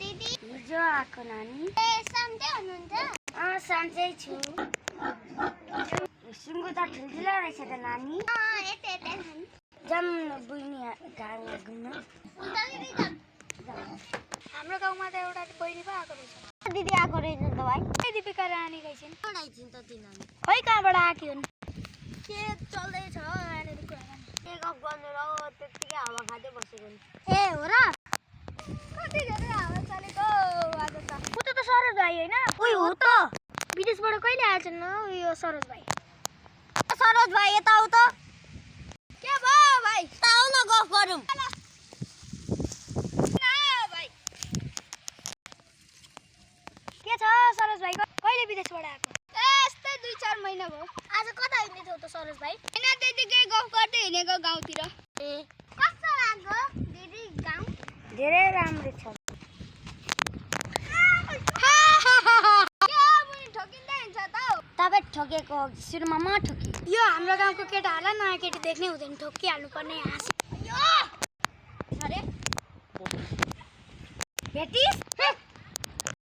दिदी हिजो आएको नानी सन्चै हुनुहुन्छ सन्चै छु सुँगु त ठुल्ठुलो रहेछ त नानी यतै जाम बुइनी घाँमा घुम्न हाम्रो गाउँमा त एउटा बहिनी पो आएको रहेछ दिदी आएको रहेछ त भाइ दीपिका रानी गइछन् पढाइछिन् त तिनीहरू खै कहाँबाट आकी हुन् के चल्दैछ यहाँनिर कुरा के गफ गर्नु र त्यतिकै हावा खाँदै बसेको नि ए हो र कति धेरै हावा चलेको आज त उता त सरोज भाइ होइन उही हो त विदेशबाट कहिले आएछन् यो सरोज भाइ सरोज भाइ यता आऊ त के भयो भाइ आऊ न गफ गरौँ के छ सरोज भाइ कहिले विदेशबाट आएको यस्तै 2-4 महिना भयो आज कता हिँड्दै थियौ त सरोज भाइ हैन त्यतिकै गफ गर्दै हिँडेको गाउँतिर ए कस्तो लाग्यो दिदी गाउँ धेरै राम्रो छ ठोकिँदै हिँड्छ त तपाईँ ठोकेको सुरुमा म ठोके यो हाम्रो गाउँको केटाहरूलाई नयाँ केटी देख्नै हुँदैन ठोकिहाल्नु पर्ने हाँसी अरे भेटिस